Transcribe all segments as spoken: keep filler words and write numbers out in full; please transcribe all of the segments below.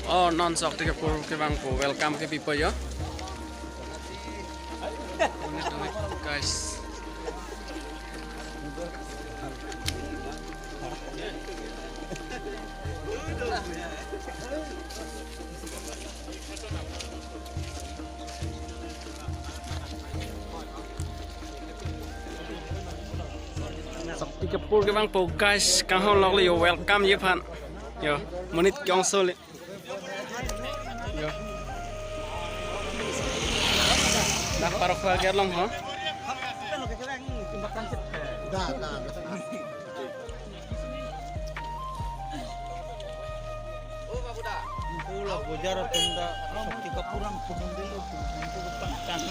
Oh, non Shakti Kappur kevangpo, welcome kepipo yo. Guys. Shakti Kappur kevangpo guys, kanghon lok le yo, welcome ye aphan. Yo, monit kyongso le. Yo. Dak parok ke along ho. Bojar atum ta Shakti Kappur ang pudun dulu, pudun dulu pang tang.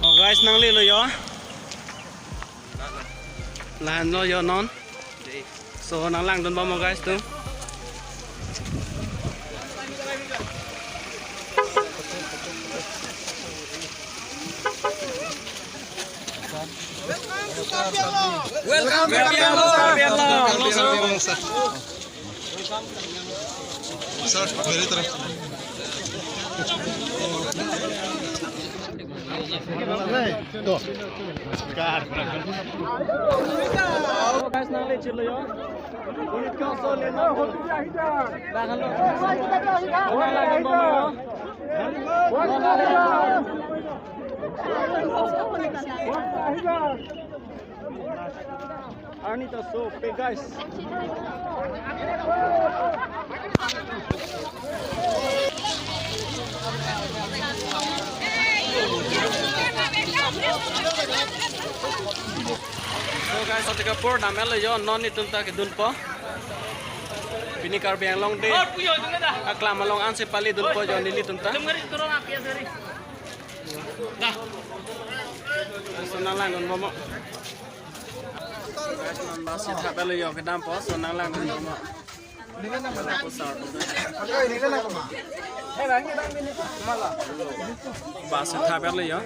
Oh guys, nanglelo yo. Lahenlo yo non. So nanglangdunbom mo guys atum. Welcome to Karbi Anglong. Karbi Anglong. Sir, very तरफ। Guys, nangle chilo yo. Bonit kyongso le no. Dak halo. Wala lagi mo. Arni ta so pe guys. So guys, Shakti Kappur dam-etlo yo, non nelitum ta kedunpo. Pini Karbi Anglong Day aklam along ansi palidunpo yo nelitum ta. Laso nanglangdunbom mo. Guys, non bus si thap-etlo yo, kedampo, so nanglangdunbom mo. Bus si thap-etlo yo.